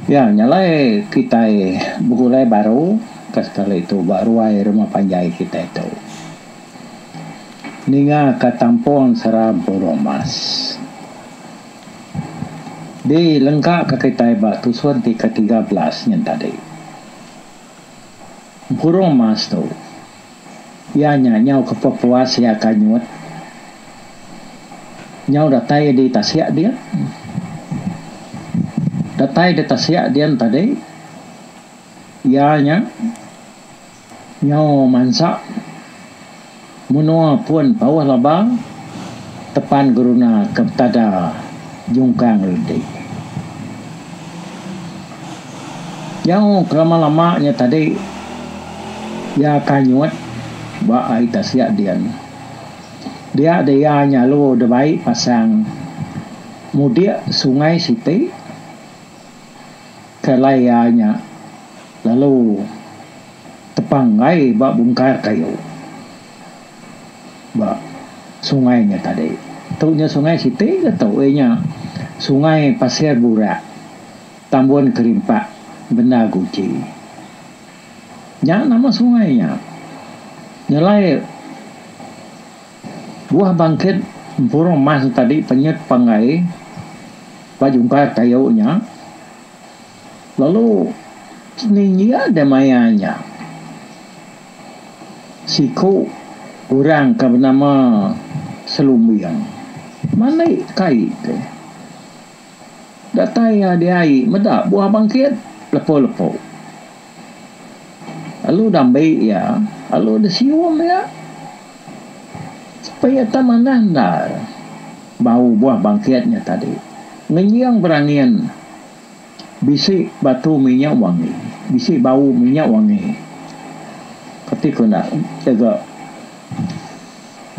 Ya nyalai kitai begulai baru ke sekali tu ba ruai rumah panjai kitai tu. Ninga ka tampung sera Burung Mas. Di lengka ka kitai ba tusun ti ke 13 nyen tadi. Burung Mas tu iya nya nyau ke puas iya ka nyut nyau datai di tasik din. Datai di tasik din tadi iya nya nyau mansa menua pun pauh laba tepan geruna ke betada jungkang redi. Nyau kelama-lama nya tadi iya ka nyut ba ai tasik din. Dia deh iya nyalu debai pasang mudik sungai siti ke alai iya nya lalu tepanggai ba bungkar kayu ba sungai nya tadi. Tu nya sungai siti ke tu iya nya sungai Pasir Burak Tambun Kerimpak Benda Guchi. Nya nama sungai nya. Nyelai buah bangkit empurung emas ne tadi penyet panggai ba jungkar kayu nya lalu seninjik deh maya nya siku orang ke benama Selumbing mandi kai ke datai iya diai meda buah bangkit lepo-lepo. Lalu dambi iya, lalu disium iya. Sepi iya manah endar bau buah bangkit nya tadi. Ngenjing berangin bisi batu minyak wangi, bisi bau minyak wangi. Kati ku enda jaga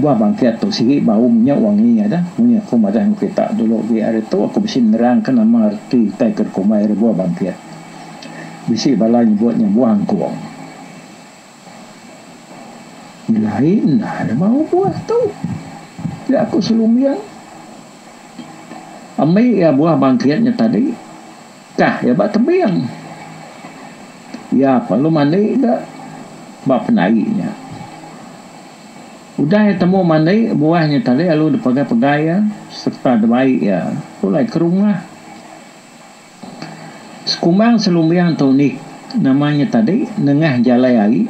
buah bangkit tu sigi bau minyak wangi aja. Munyi aku madah enggau kita dulu agi ari tu aku bisi nerangka nama reti utai ke dikumbai ari buah bangkit. Bisi bala nyebut nya buah angkung. Nyelai endar bau buah tu. Pia ku Selumbing. Ambi iya buah bangkit nya tadi, kah iya ba tebing. Iya perlu mandi ga ba penai nya. Udah iya temu mandi buah nya tadi lalu dipegai-pegai iya sereta dibai iya pulai ke rumah. Sekumbang Selumbing tu nih nama nya tadi nengah jalai ai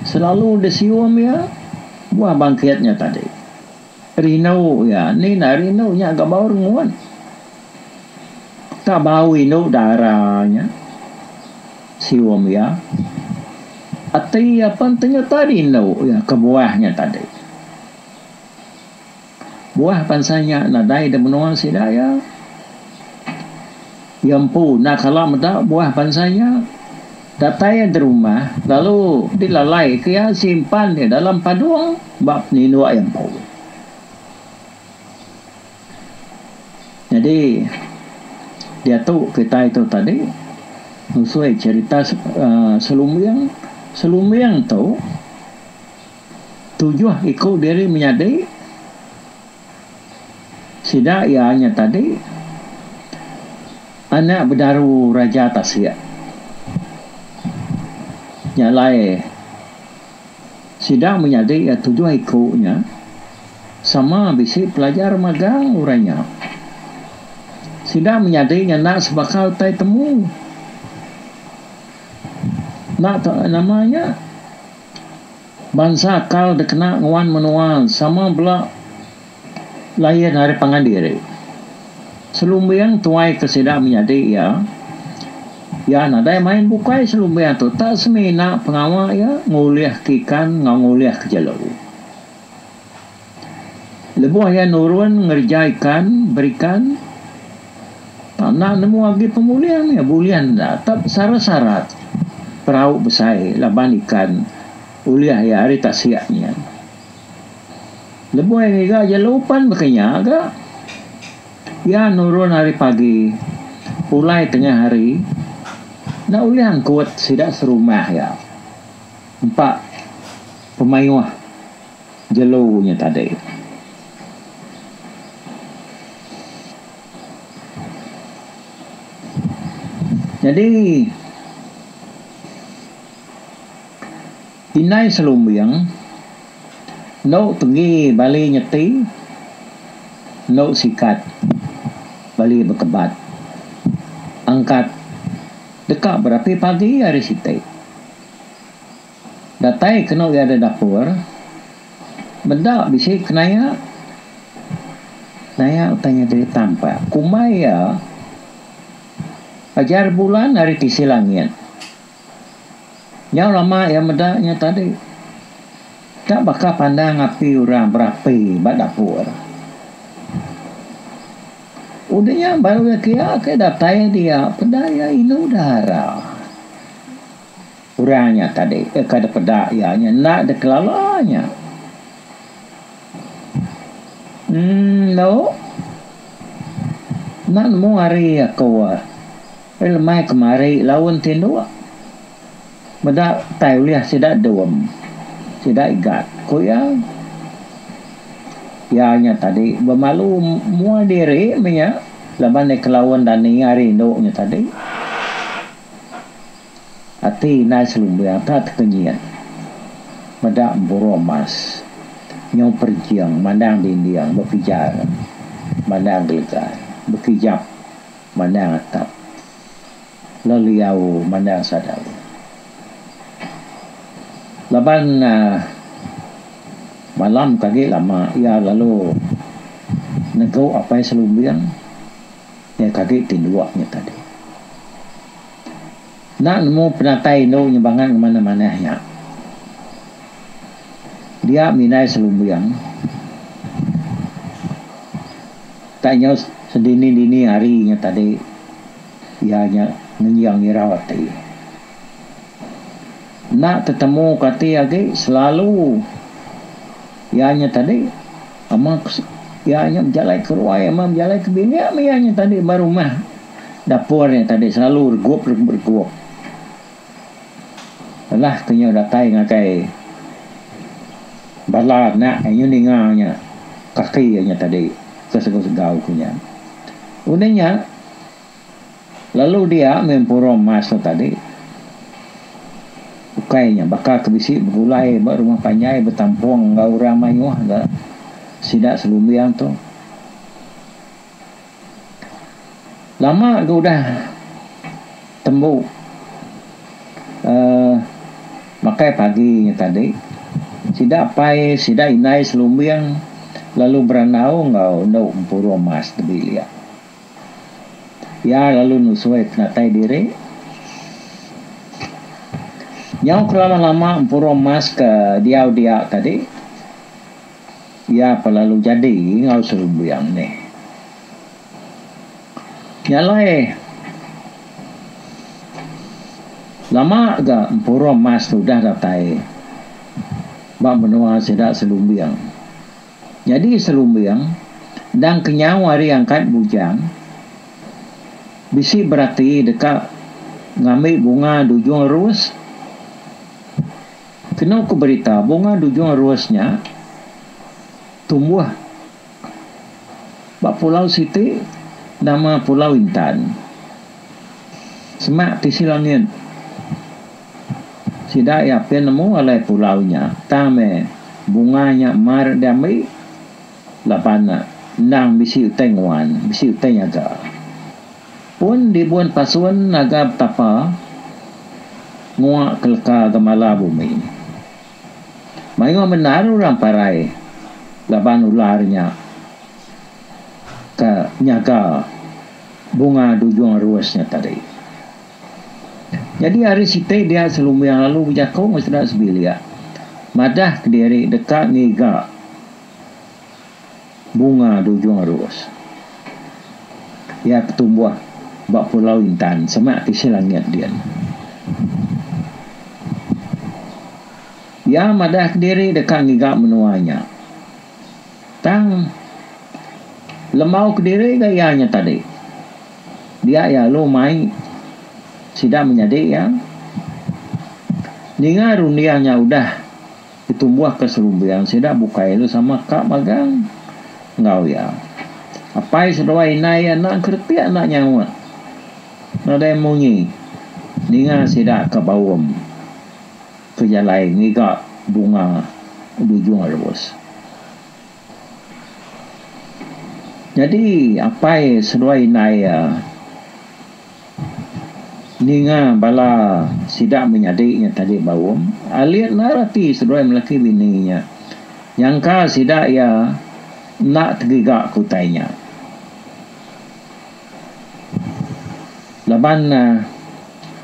selalu disium iya buah bangkit nya tadi. Rindu iya ni enda rindu nya ga bau rengut. Tak bau indu dara nya sium iya. Ati iya pen tenyuta rindu iya ke buah nya tadi. Buah bansa nya nadai da menua sida iya. Iya empu enda kala meda buah bansa nya. Datai iya derumah lalu dilalai ke iya simpan iya dalam padung ba peninduk iya empu. Nyadi diatu kitai tu tadi nusui cherita uhh Selumbing. Selumbing tu. Tujuh iku diri menyadi sida iya nya tadi anak bedaru Raja Tasik. Nya alai sida menyadi iya tujuh iku nya sama bisi pelajar magang orang nya. Sida menyadi nya enda sebaka utai temu. Enda nama nya. Bansa akal dikena nguan menua sama bela lain ari pangan diri. Selumbing tuai ke sida menyadi iya, iya nadai main bukai selumbing tu tak semina pengawa iya ngulihka ikan enggau ngulihka jelu. Lebuh iya nurun ngereja ikan berikan, tak enda nemu agi pemulih mih bulih enda tak besarat-sarat perau besai laban ikan ulih iya ari tasik nyin. Lebuh iya ngiga jelu pan baka nya ga. Iya nurun ari pagi pulai tengah hari enda ulih angkut sida serumah iya empa pemayuh. Jelu nya tadi. Nyadi indai Selumbing endo pegi bali nyeti endo sikat bali bekebat angkat deka berapi pagi hari siti. Datai kenu iya da dapur, meda bisi kenaya naya utai nyadi tampak. Kumbai iya ajar bulan ari tisi langit. Nyau lama iya meda nya tadi. Tak baka pandang api orang berapi ba dapur. Udah nya baru iya kia ke datai dia peda iya indu dara. Orang nya tadi ke dipeda iya nya enda dikelala nya. Emm endo. Enda nemu hari aku eh lemai kemari laun tinduk. Meda utai ulih sida dum, sida igat, ku iya. Iya nya tadi bemalu mua diri meh nya laban iya kelaun dani hari indu nya tadi. Ati indai Selumbing enda tekenyit meda empuru emas nyau perenching mandang dinding bepijar mandang gelegar bekijap mandang atap leliau mandang sadau. Laban malam ke agi lama iya lalu negu apai Selumbing iya ke agi tinduk nya tadi. Enda nemu penatai indu nya bangat ngemanah manah nya. Dia mindai Selumbing tak nyau sedini-dini hari nya tadi iya nya ngenjing irau ati. Enda tetemu ke ati agi selalu iya nya tadi ama iya nya bejalai ke ruai ama bejalai ke bilik meh iya nya tadi ba rumah. Dapur nya tadi selalu regup regup. Alah ke nyau datai ngagai bala anak nyu ninga nya kaki iya nya tadi ke segau-segau ku nya. Udah nya lalu dia meh empurung emas tu tadi ukai nya baka ke bisi begulai ba rumah panjai betampung enggau orang mayuh ga sida selumbing tu. Lama ga udah tembu uhh makai pagi nya tadi sida apai sida indai selumbing lalu berandau enggau endu empuru emas tebilik. Iya lalu nusui penatai diri. Nyau ke lama-lama empuru emas ke diau dia tadi. Iya pelalu jadi enggau Serumbing nih. Nya alai lama ga Empurung Mas tu udah datai ba menua sida Selumbing. Nyadi Selumbing endang kenyau ari angkat bujang bisi berati deka ngambi bunga dujung rus. Kenu ku berita, bunga dujung rus nya tumbuh ba pulau siti nama Pulau Intan. Semak tisi langit. Sida iya apin nemu alai pulau nya tang meh bunga nya mar diambi laban endang bisi utai nguan, bisi utai nyaga. Pun dibun pasun naga betapa ngua ke leka gemala bumi. Mayuh bendar orang parai laban ular nya ke nyaga bunga dujung rus nya tadi. Nyadi hari siti dia Selumbing lalu bejaku enggau sida sebilik madah kediri deka ngiga Bunga dujung rus. Iya betumbuh ba Pulau Intan semak tisi langit din. Iya madah kediri deka ngiga menua nya. Tang lembau kediri ga iya nya tadi. Dia iya lalu mai sida menyadi iya. Ninga runding nya udah. Ditumbuhka serumbing sida bukai lalu sama ka magang enggau iya. Apai seduai indai iya enda engkeretik enda nyaut. Nadai munyi ninga sida ke baum ke jalai ngiga bunga Dujung Rus. Nyadi apai seduai indai iya ninga bala sida menyadi nya tadi baum alit endar ati seduai melaki bini nya nyangka sida iya enda tegiga ke utai nya. Laban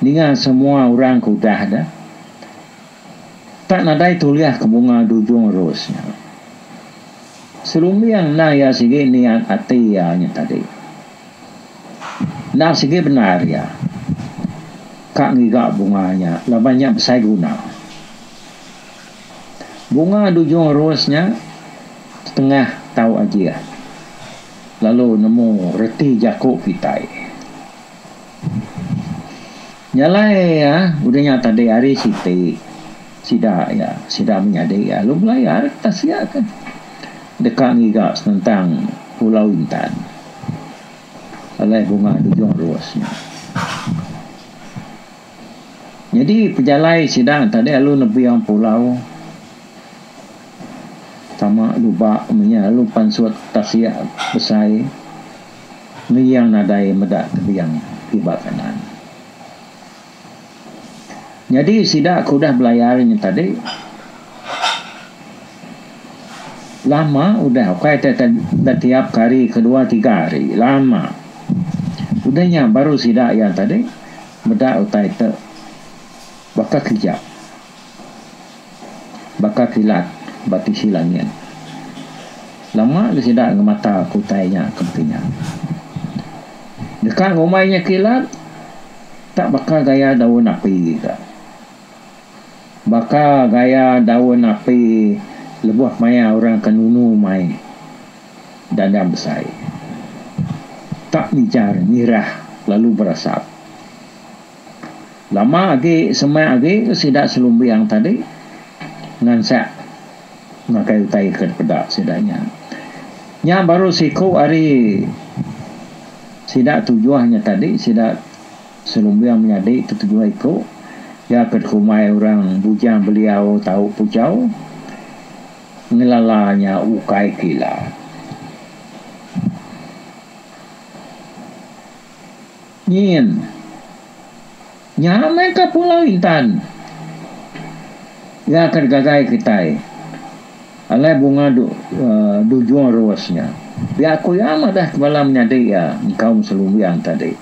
ninga semua orang ke udah deh tak nadai tulih ke bunga dujung ros nya. Selumbing enda iya sigi niat ati iya nya tadi. Enda sigi bendar iya ka ngiga bunga nya laban nya besai guna. Bunga dujung ros nya setengah tau ajih. Lalu nemu reti jaku kitai. Nya alai iya udah nya tadi hari siti sida iya sida menyadi iya lalu belayar ke tasik ke deka ngiga senentang Pulau Intan alai bunga Dujung Ros nya. Nyadi pejalai sida tadi lalu nebing pulau. Tama lubak menya lalu pansut tasik besai ngeyang nadai meda tebing kiba kanan. Nyadi sida ke udah belayar nya tadi lama udah ukai te tiap hari ke dua tiga hari lama. Udah nya baru sida iya tadi meda utai te baka kijap. Baka kilat ba tisi langit. Lama ga sida ngemata ke utai nya ke baka nya. Deka ngumbai nya kilat tak baka gaya daun api ga. Baka gaya daun api lebuh maya orang ke nunu mai dandang besai. Tak mijar mirah lalu berasap. Lama agi semak agi ke sida selumbing tadi ngansak ngagai utai ke dipeda sida nya. Nya baru siku ari sida tujuh nya tadi sida selumbing menyadi tu tujuh iku iya ke dikumbai orang Bujang Beliau Tau Puchau ngelala nya ukai kila. Nyin. Nya meh ka Pulau Intan. Iya ke digagai kitai. Alai bunga du dujung ros nya. Pia ku iya madah ke bala menyadi iya nyengkaum Selumbiang tadi.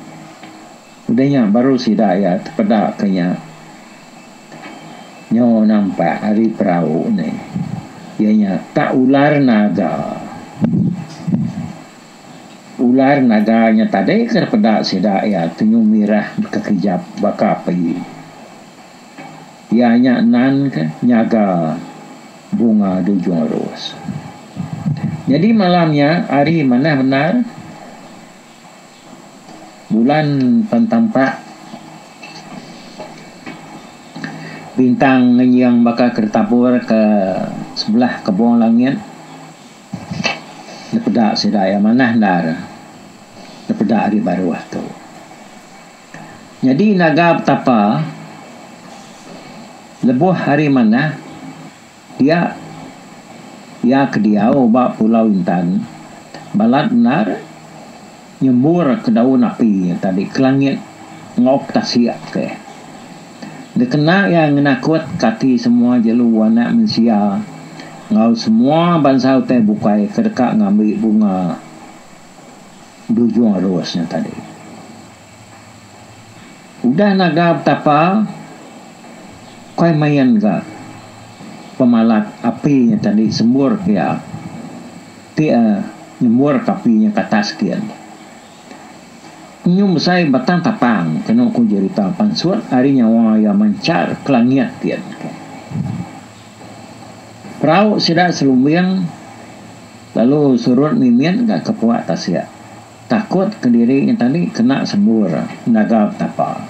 Udah nya baru sida iya tepeda ke nya. Nyo nampak ari perau ne. Iya nya tak ular naga. Ular naga nya tadi ke peda sida iya tenyu mirah bekekijap baka api. Iya nya nan ke nyaga bunga dujung ros. Nyadi malam nya hari manah bendar bulan pan tampak bintang ngenying baka ke ditabur ke sebelah kebong langit. Dipeda sida iya manah endar dipeda ari baruh tu. Nyadi naga betapa lebuh hari manah dia iya ke diau ba Pulau Intan balat endar nyembur ke daun api tadi ke langit enggau ke tasik ke. Dikena iya ngenakut ke ati semua jelu anak mensia enggau semua bansa utai bukai ke deka ngambi bunga dujung ros nya tadi. Udah naga betapa, ukai main ga pemalat api nya tadi sembur ke iya ti nyembur ke api nya ke atas kin. Nyu mesai batang tapang kenu ku jerita pansut ari nyawa iya manchar ke langit pin ke. Perau sida selumbing lalu surut mimit ga ke puak tasik takut ke diri nya tadi kena sembur naga betapa.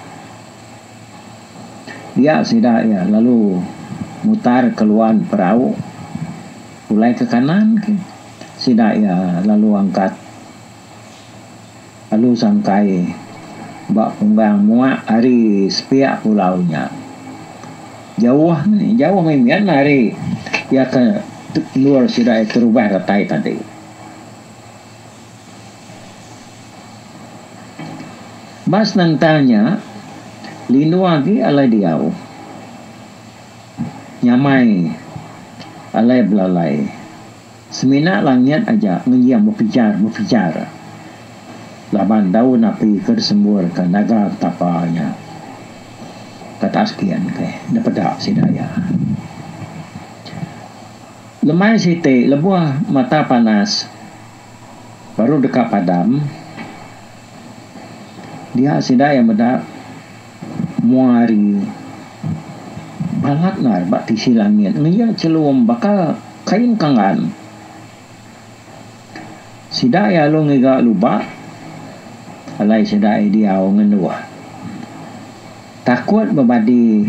Dia sida iya lalu mutar ke luan perau pulai ke kanan ke sida iya lalu angkat. Lalu sangkai Ba punggang muak ari sepiak pulau nya. Jauh mih, jauh mimit meh ari iya ke endur sida iya terubah datai tadi. Ba senentang nya, lindu agi alai diau. Nyamai alai belalai. Semina langit aja ngenjing bepijar-bepijar laban daun api ke disemburka naga ketapa nya ke atas kin ke dipeda sida iya. Lemai siti lebuh mata panas baru deka padam dia sida iya meda mua hari balat nar ba tisi langit ngenjing chelum baka kain kanggan. Sida iya lalu ngiga lubak alai sida iya diau ngenduh. Takut bebadi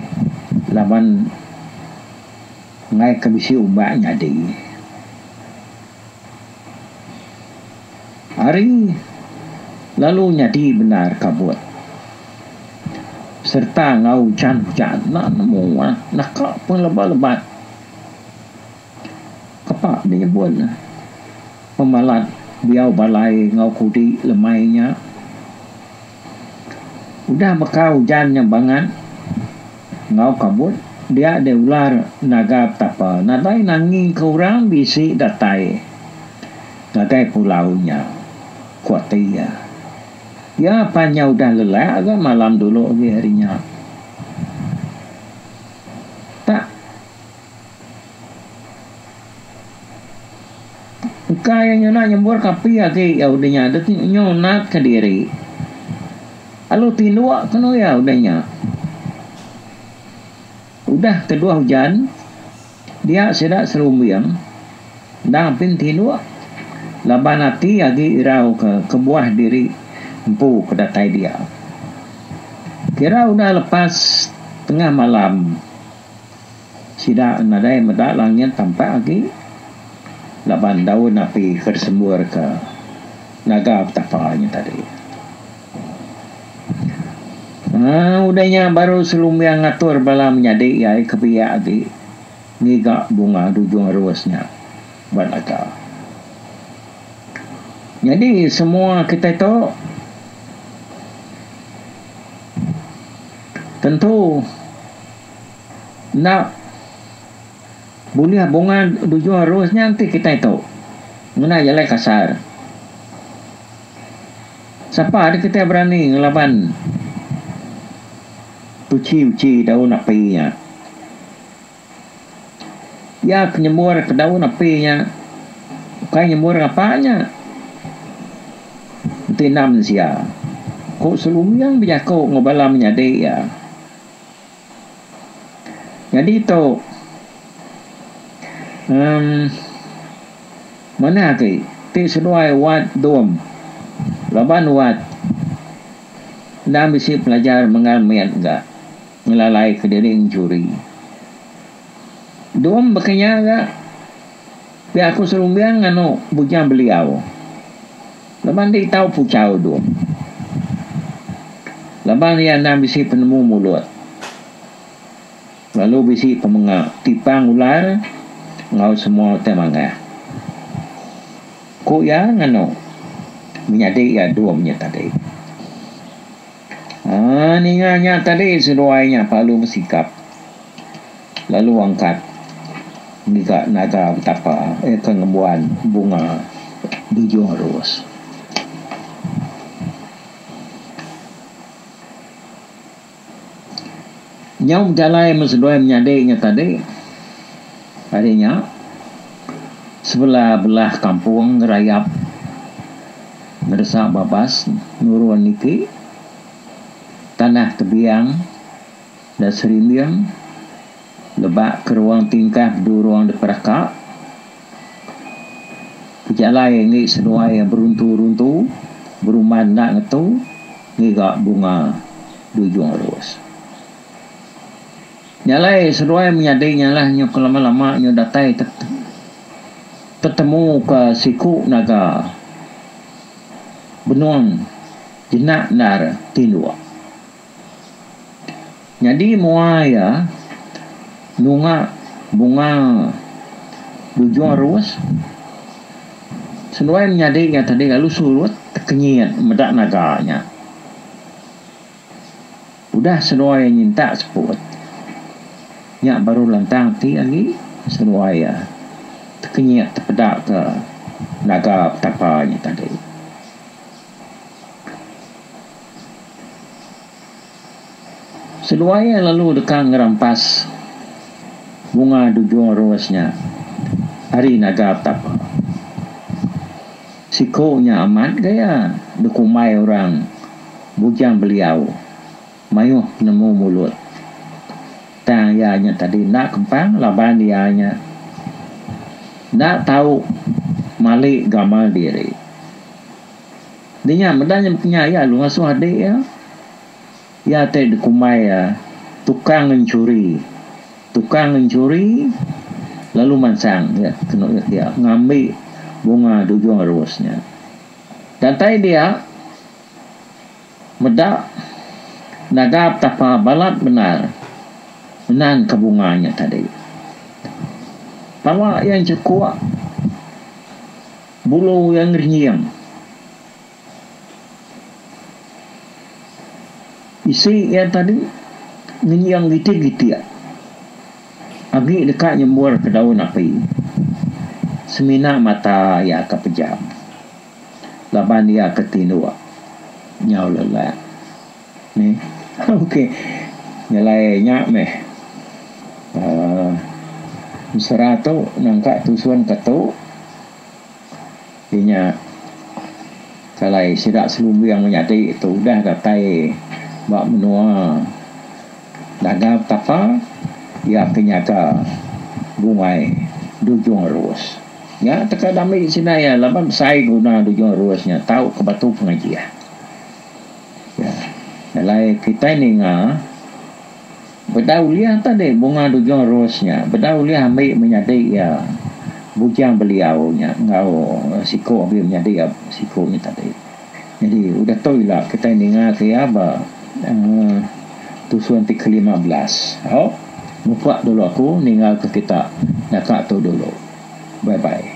laban enggai ke bisi umbak nyadi. Hari lalu nyadi bendar kabut sereta enggau ujan-ujan enda nemu naka pengelebat-lebat. Kepa nya nyebut ne pemalat biau balai enggau kudi lemai nya. Udah baka ujan nya bangat enggau kabut dia deh ular naga betapa nadai nangi ke orang bisi datai ngagai pulau nya, ku ati iya. Iya pan nya udah lelak ga malam dulu agi hari nya. Tak. Engka iya nyuna nyembur ke api agi iya udah nya deh nyu nat ke diri. Lalu tinduk kenu iya udah nya. Udah teduh ujan dia sida serumbing endang apin tinduk laban ati agi irau ke kebuah diri empu ke datai dia. Kira udah lepas tengah malam. Sida nadai meda langit tampak agi laban daun api ke disemburka naga betapa nya tadi. Aaa udah nya baru Selumbing ngatur bala menyadi iya ke biak agi ngiga bunga dujung rus nya ba naga. Nyadi semua kitai tu tentu. Enda bulih bunga dujung arus nya enti kitai tu ngena jalai kasar. Sapa deh kitai berani ngelaban tuchi-uchi daun api nya. Iya ke nyembur ke daun api nya ukai nyembur ngapa nya enti enda mensia. Ku Seluming bejaku enggau bala menyadi iya. Nyadi tu emm manah agi ti seduai wat dom laban wat endang bisi pelajar mengal mit ga ngelalai kediri enchuri. Dom baka nya ga pia aku serumbing nganu bujang beliau laban ti tau puchau dom. Laban iya endang bisi penemu mulut lalu bisi pemenga tipang ular enggau semua utai mangah. Ku iya nganu menyadi iya dum nya tadi. Aaa ninga nya tadi seduai nya parlu besikap lalu angkat ngiga naga betapa eh ke ngembuan bunga dujung rus. Nyau bejalai meh seduai menyadi nya tadi ari nya sebelah belah kampung ngerayap ngeresa babas nurun niki tanah tebiang da serimbing lebak ke ruang tingkah bedurung diperaka. Pejalai enggi seduai beruntu-runtu berumban enda ngetu ngiga bunga dujung rus. Nya alai seduai menyadi nyalah nyu ke lama-lama nyu datai tetemu ka siku naga benung. Jenak endar tinduk. Nyadi mua iya nunga bunga dujung arus. Seduai menyadi nya tadi lalu surut tekenyit meda naga nya. Udah seduai iya nyintak seput nya baru lantang ti agi seduai iya tekenyit tepeda ke naga petapa nya tadi. Seduai iya lalu deka ngerampas bunga dujung ros nya ari naga petapa. Siku nya amat ga iya dikumbai orang bujang beliau mayuh penemu mulut. Tang iya nya tadi enda kempang laban iya nya enda tau mali gamal diri. Dinya meda nya baka iya lalu ngasuh adik iya. Iya ti dikumbai iya tukang ngenchuri. Tukang ngenchuri lalu mansang iya kenu iya kia ngambi bunga dujung arus nya. Datai dia meda naga betapa balat bendar menan ka bunga nya tadi. Pala iya enchekuk. Bulu iya ngerenying. Isi iya tadi ngenying gitik-gitik. Agi deka nyembur ke daun api. Semina mata iya ke pejam. Laban iya ke tinduk nyau lelak. Nih. Okey. Nyelai nya meh uhh ensera tu nangka tusun ke tu inya kalai sida selumbing menyadi tu udah datai ba menua Nanga Tapa iya ke nyaga bungai Dujung Rus. Nya teka dambi sida iya laban besai guna Dujung Rus nya tau ke batu pengajih. Ya. Alai kitai ninga bedau ulih tadi bunga dujung ros nya bedau ulih ambi menyadi iya bujang beliau nya enggau siku agi menyadi iya siku nya tadi. Nyadi udah tu ila kitai ninga ke iya ba uhh tusun ti ke 15. Au muka dulu aku ninggal ke kita naka tu dulu. Bye bye.